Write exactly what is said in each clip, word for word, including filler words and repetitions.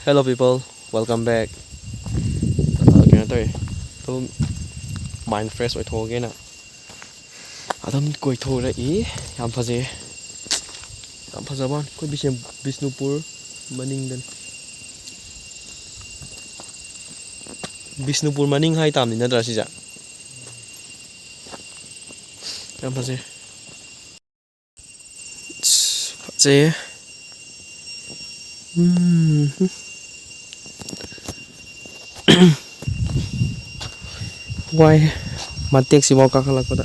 Hello people, welcome back. ꯑ, ꯀꯩꯅꯣ ꯇꯧꯋꯦ, ꯑꯗꯨꯝ mind fresh ꯑꯣꯏꯊꯣꯛꯑꯒꯦꯅ ꯑꯗꯨꯝ ꯀꯣꯏꯊꯣꯔꯛꯏ꯫ ꯌꯥꯝ ꯐꯖꯩꯌꯦ, ꯌꯥꯝ ꯐꯖꯕ ꯋꯥꯅꯤ꯫ ꯑꯩꯈꯣꯏ ꯕꯤꯁꯦꯝ-, ꯕꯤꯁꯅꯨꯄꯨꯔ ꯃꯅꯤꯡꯗꯅꯤ꯫ ꯕꯤꯁꯅꯨꯄꯨꯔ ꯃꯅꯤꯡ ꯍꯥꯏ ꯇꯥꯕꯅꯤ ꯅꯠꯇ꯭ꯔꯥ ꯁꯤꯁꯦ? ꯌꯥꯝ ꯐꯖꯩ꯫ ꯑꯁ, ꯐꯖꯩꯌꯦ꯫ ꯎꯝ꯫ ꯋꯥꯏꯍꯦ, ꯃꯇꯦꯛꯁꯤꯐꯥꯎ ꯀꯥꯈꯠꯂꯛꯄꯗ꯫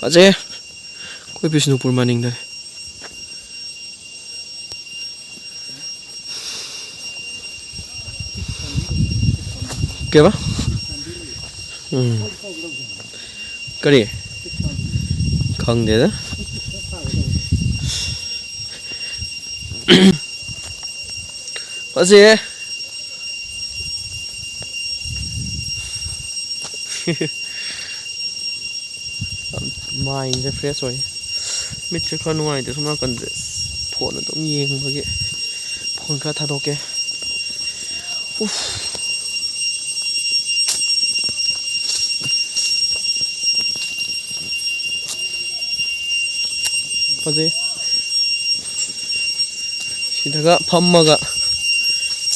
ꯐꯖꯩ꯫ ꯑꯩꯈꯣꯏ ꯕꯤꯁꯅꯨꯄꯨꯔ ꯃꯅꯤꯡꯗꯅꯤ꯫ ꯀꯩꯕ? ꯎꯝ꯫ ꯀꯔꯤ? ꯈꯪꯗꯦꯗ꯫ ꯐꯖꯩꯍꯦ꯫ ꯌꯥꯝ mindꯁꯦ fresh ꯑꯣꯏ꯫ ꯃꯤꯠꯁꯦ ꯈꯔ ꯅꯨꯡꯉꯥꯏꯇꯦ ꯁꯣꯝ ꯅꯥꯀꯟꯁꯦ꯫ ꯐꯣꯟ ꯑꯗꯨꯝ ꯌꯦꯡꯕꯒꯤ꯫ ꯐꯣꯟ ꯈꯔ ꯊꯥꯗꯣꯛꯀꯦ꯫ ꯎꯐ꯫ ꯐꯖꯩ꯫ ꯁꯤꯗꯒ ꯐꯝꯃꯒ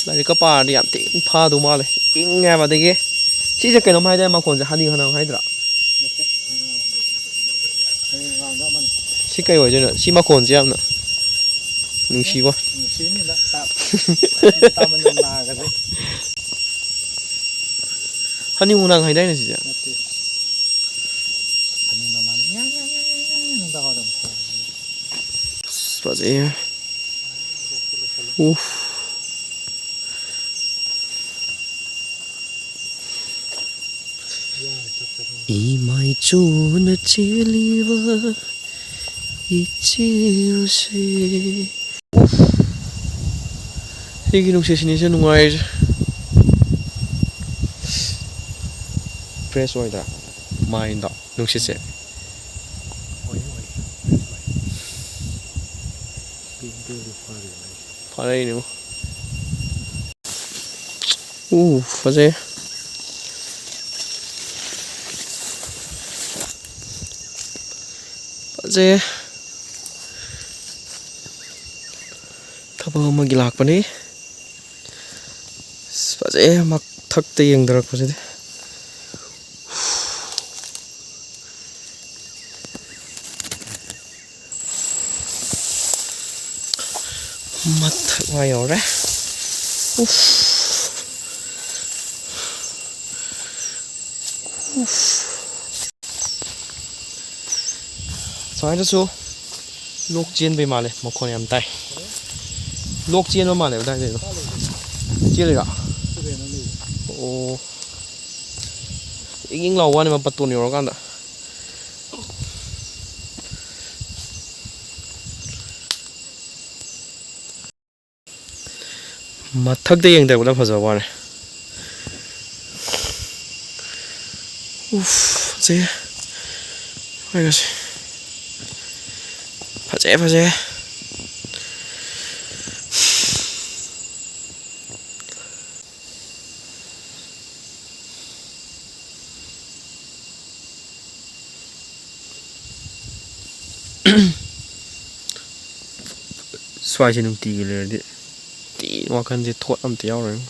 ꯂꯥꯏꯔꯤꯛꯀ ꯄꯥꯔꯗꯤ ꯌꯥꯝ ꯊꯤꯅ ꯐꯥꯗꯧ ꯃꯥꯜꯂꯦ꯫ ꯏꯪꯉꯦ ꯍꯥꯏꯕ꯫ ꯑꯗꯒꯤ ꯁꯤꯁꯦ ꯀꯩꯅꯣꯝ ꯍꯥꯏꯗꯥꯏ, ꯃꯈꯣꯟꯁꯦ ꯍꯅꯤ ꯍꯅꯪ ꯍꯥꯏꯗ꯭ꯔꯥ? ꯁꯤ ꯀꯩ ꯑꯣꯏꯗꯣꯏꯅꯣ? ꯁꯤ ꯃꯈꯣꯟꯁꯦ ꯌꯥꯝꯅ ꯅꯨꯡꯁꯤꯕ꯫ ꯅꯨꯡꯁꯤꯅꯤꯗ, ꯇꯥ-, ꯇꯥꯃꯟꯗꯅ ꯅꯥꯒꯗ꯭ꯔꯦ꯫ ꯍꯅꯤ ꯍꯅꯪ ꯍꯥꯏꯗꯥꯏꯅꯦ ꯁꯤꯁꯦ? ꯅꯠꯇꯦ꯫ ꯍꯅꯤ ꯃꯃꯥꯅ ꯉꯥ, ꯉꯥ, ꯉꯥ, ꯉꯥ, ꯉꯥ, ꯉꯥ ꯇꯧꯔꯒ ꯑꯗꯨꯝ ꯈꯣꯡꯉꯦ꯫ ꯑꯁ, ꯐꯖꯩꯌꯦ꯫ ꯎꯐ꯫ ꯏꯃꯥꯏꯆꯣꯅ ꯆꯦꯜꯂꯤꯕ ꯏꯆꯦꯁꯦ꯫ ꯎꯐ꯫ ꯁꯤꯒꯤ ꯅꯨꯡꯁꯤꯠꯁꯤꯅꯤꯁꯦ ꯅꯨꯡꯉꯥꯏꯔꯤꯁꯦ꯫ Fresh ꯑꯣꯏꯗ꯭ꯔꯥ? ꯃꯥꯏꯗꯣ ꯅꯨꯡꯁꯤꯠꯁꯦ꯫ ꯑꯣꯏ ꯑꯣꯏ꯫ ꯄꯦꯟ ꯄꯦꯟꯗꯤ ꯐꯥꯔꯤꯕꯅꯤ꯫ ꯐꯥꯔꯛꯏꯅꯦ꯫ ꯎ ꯐꯖꯩ꯫ ꯐꯖꯩ꯫ ꯊꯕꯛ ꯑꯃꯒꯤ ꯂꯥꯛꯄꯅꯤ꯫ ꯑꯁ, ꯐꯖꯩ ꯃꯊꯛꯇ ꯌꯦꯡꯊꯔꯛꯄꯁꯤꯗꯤ꯫ ꯃꯊꯛ ꯋꯥ ꯌꯧꯔꯦ꯫ ꯎꯐ꯫ ꯎꯐ꯫ ꯁꯨꯃꯥꯏꯅꯁꯨ ꯂꯣꯛ ꯆꯦꯟꯕꯩ ꯃꯥꯜꯂꯦ, ꯃꯈꯣꯟ ꯌꯥꯝ ꯇꯥꯏ꯫ ꯂꯣꯛ ꯆꯦꯟꯕ ꯃꯥꯜꯂꯦ ꯑꯗꯥꯏꯗꯩꯗꯣ꯫ ꯆꯦꯜꯂꯤꯔꯣ? ꯑꯣ꯫ ꯏꯪ ꯏꯪ ꯂꯥꯎꯕ ꯋꯥꯅꯤ ꯃꯄꯥꯇꯣꯟ ꯌꯧꯔꯀꯥꯟꯗ꯫ ꯃꯊꯛꯇ ꯌꯦꯡꯊꯔꯛꯄꯗ ꯐꯖꯕ ꯋꯥꯅꯦ꯫ ꯎꯐ, ꯐꯖꯩꯌꯦ꯫ ꯍꯥꯏꯒꯁꯦ꯫ ꯐꯖꯩꯌꯦ, ꯐꯖꯩꯌꯦ꯫ ꯁ꯭ꯋꯥꯏꯁꯦ ꯅꯨꯡꯇꯤꯒꯤ ꯂꯩꯔꯗꯤ ꯇꯤ ꯋꯥꯈꯜꯁꯦ ꯊꯣꯠ ꯑꯝꯇ ꯌꯥꯎꯔꯣꯏ꯫